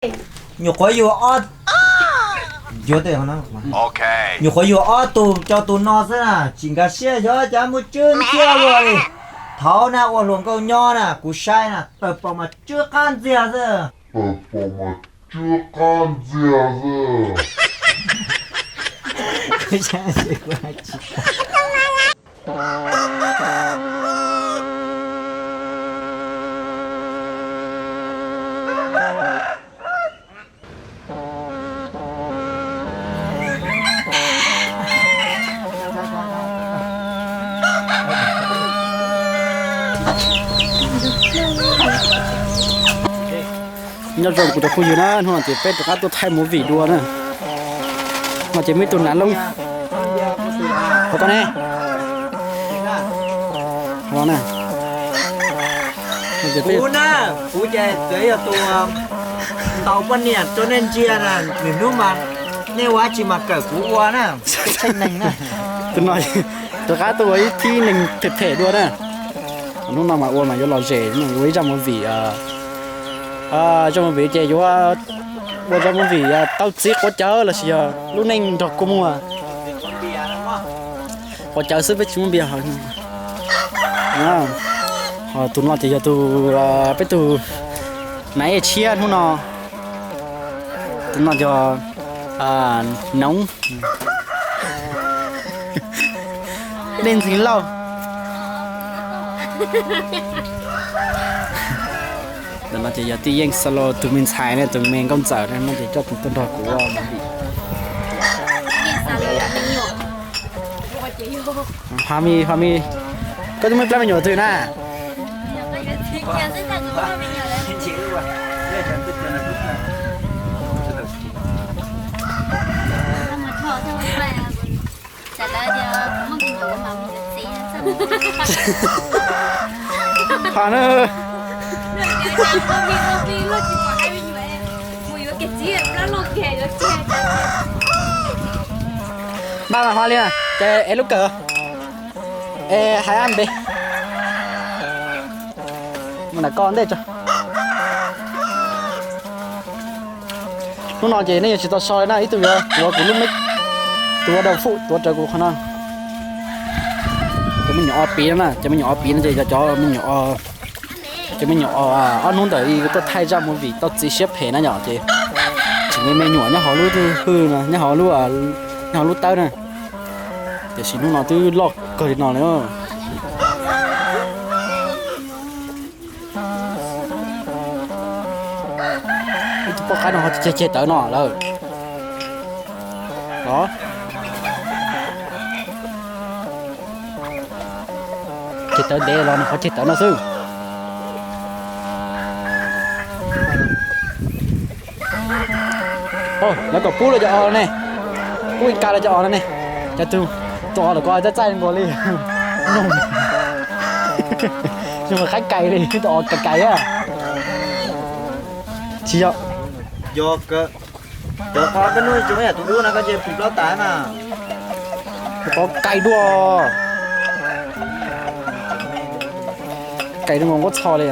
Nyuam qhuav yug ob, nyuam qhuav yug ob tug rau tus no xwb na, tsis nkag siab xyov cas muaj tswb ntxiag luaj li. Thaud na ua hluas nkauj nyob na kuv saib na tawg pom mas tswb qab ntxiag xwb. Tawg pom mas tswb qab ntxiag xwb. Nyob zoo kuv cov phooj ywg na, hnub no ces peb rov qab tuaj thaij movie dua na. No ces muaj ib tug nav loob hauv ko ne. Kuv na, kuv ces txawm yog tus ntaus poj niam rau nej ntsia na, nws hnub mas nej ua dab tsi mas kawm kuv ua na. Tus no rov qab tuaj ua ib thib neeg phem phem dua na. Hnub no mas ua mas yuav lom zem, ua ib zaj movie, zaj movie ces yuav ua zaj movie tau txiv quav cawv lossis yog lub neej nrog kua muag. Quav cawv xwb peb tsis muaj npias. Ho tus no ces yog tus, peb tus nav ej tshiab hnub no. Tus no yog Noov, dej ntxhee lauj. Ntawm no ces yog Tij Yeej Xa Los tus me ntxhais ne, tus me nkauj ntxawm ne, no ces coj tus tuaj nrog kuv ua movie. Hami, Hami, koj twb muaj ib plab me nyuam twg na? Ho na. Npaj mas ho li na, ces es lub kawm es hais ab npe. Mus nram ko ntej tso. Hnub no ces nej yuav tsis tau so li na, ib tug yuav tuav kuv lub mic, tus ua daus fuj tuav rawv kuv qhov no. Cov me nyuam o piv no na, cov me nyuam o piv no ces yog cov me nyuam, cov me nyuam ob hnub ntawd tuaj thaij zaj movie tau txiv siab phem na yom, ces tseem me me nyuam nyob hauv lub hwj, nyob hauv lub, nyob hauv lub tawb na. Tiam sis hnub no twb loj kawg li no lawm. Ib tug poj qaib no ho ceg ceg tawv no lawm. Ceg tawv ntev los nws qhov ceg tawv no xwb. Lawv kom pub los cov os ne, pub ib ka los cov os no ne, cov tus, tus os lawm ko txaij txaij nkaus li. Zoo qaib kais li, tus os kais kais a. Tsis yog. Cov qhov koj nuj tsis muaj yam tus dub no koj cia phim plaub tas na. Koj kais dua. Kais dua nkaus nquab txho li.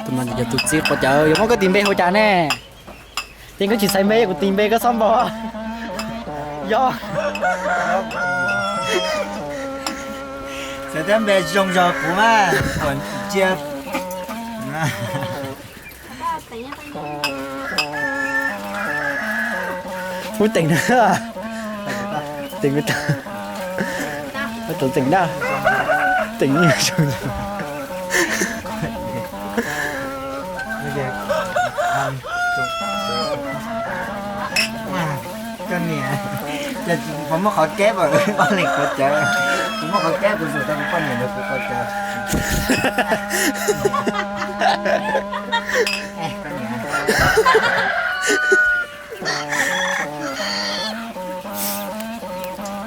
Tus no yog tus txiv quav cawv, yuav muab koj tis npe hu cas ne? Ces koj tsis xaiv npe, kuv tis npe koj xob npog. Yog. Xaiv thiab npe zoo zog kuv mas kuv ntsia. Ub, Teem na. Teem, Teem da. Teem zoo. Koj niam, puas muaj qhov keb, poj niam quav cawv, puas muaj qhov keb kuv zus tau kuv poj niam ntawd kuv quav cawv.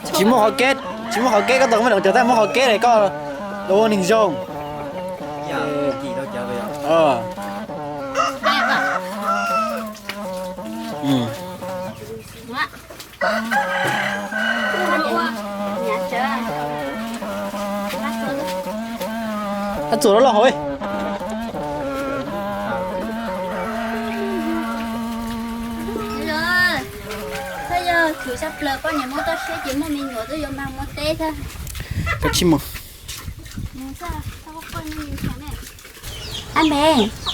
Tsis muaj qhov keb, tsis muaj qhov keb koj tau me los cov tab muaj qhov keb koj ua neeg zoo. Ab txuas loj loj hauv. Yus tshaj plaws poj niam muab toj siab ces muaj me nyuam twb yuav mag muab teb thiab. Koj tsis mus. Ab me,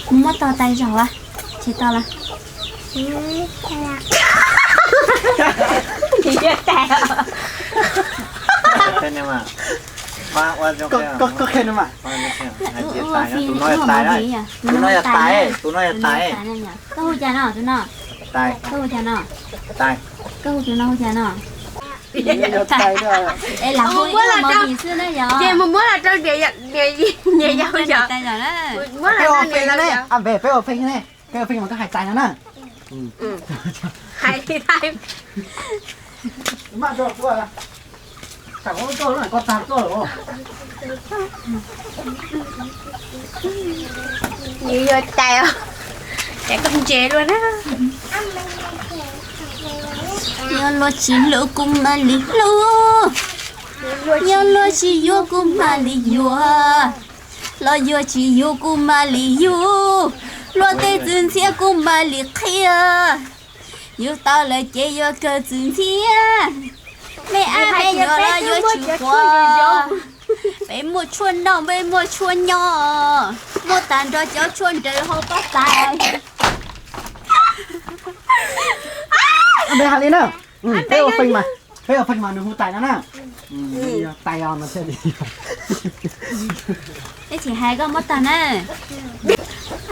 mus muab tog tais zaum a, tsis tau lawm. Koj qhia no mas. Tus no yog tais, tus no yog tais. Koj hu cas no tus no? Koj hu cas no? Koj hu tus no hu cas no? Es lam hu ib mus tis xwb na yog. Ces mus muab los rau niam yau yog. Peb ua feej ne, ab me, peb ua feej ne, peb ua feej mas koj hais tais no na. Hais li tais. Maj rau kuv, tam koj tag koj lawm. Nws yuav tais os, tais koj ntse luaj na. Yog luag tsis hlub kuv mam li hlub, yog luag tsis yuav kuv mam li yuav, los yuav tsis yuav kuv mam li yug, luag tej txwv ntxhiab kuv mam li qhia. Yug tau lawm ces yuav kawg txwv ntxhiab, me ab me nyuam los yuav tsis quav, peb muaj tshuaj noj peb muaj tshuaj nyob, muaj tag nrho cov tshuaj nraws hauv pob txha. Ab me hais li na, peb ua feej mas, peb ua feej mas nws hu tais no na. Tais os no thiaj li. Peb tsis hais koj muab tag na.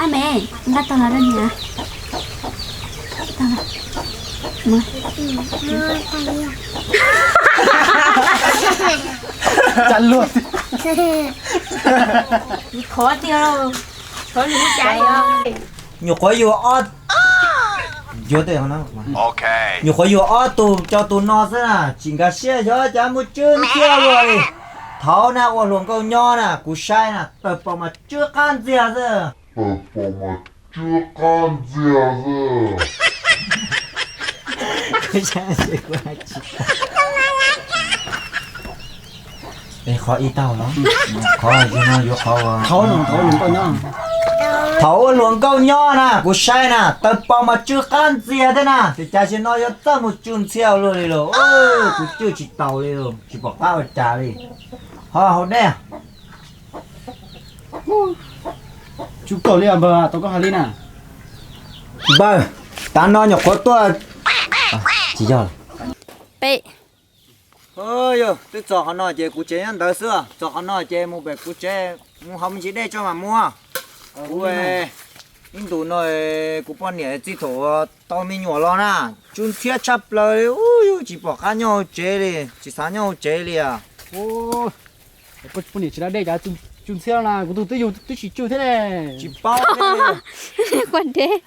Ab me, nqa tog los rau niam. Cas luag. Nyuam qhuav yug ob, nyuam qhuav yug ob tug cov tus no xwb na, tsis nkag siab xyov cas muaj tswb ntxiag luaj li. Thaud na ua hluas nkauj nyob na kuv saib na tawg paus mas tswb qab ntxiag xwb. Qhov ib tau los, qhov no yuav qhov, thaum ua hluas nkauj nyob na kuv saib na tawg paus mas tswb qab ntxiag thiab na, ces cas sim no yuav txawj mus tsw ntxhiab luaj li los, kuv cwj tsis taus li los tsis pom qab ua cas li. Ho haus dej. Tsw kawg li npawg, tau koj hais li na. Npawg, tav no nyuam qhuav tuaj. Tsis yog. Peb. Yog twb txog qhov no ces kuv tsev nyob ntawd xwb, txog qhov no ces mus pem kuv tsev, mus haus me ntsis dej tso mam mus. Kuv ib ntus no kuv poj niam txij thaum tau me nyuam los na, tsw ntxhiab tshaj plaws li, tsis pom qab nyob hauv tsev li, tsis xav nyob hauv tsev li. Poj niam tsis da dej cas tsw ntxhiab na, kuv tus twb yug twb tsis tsw thiab ne. Tsis paub. Kuv deb.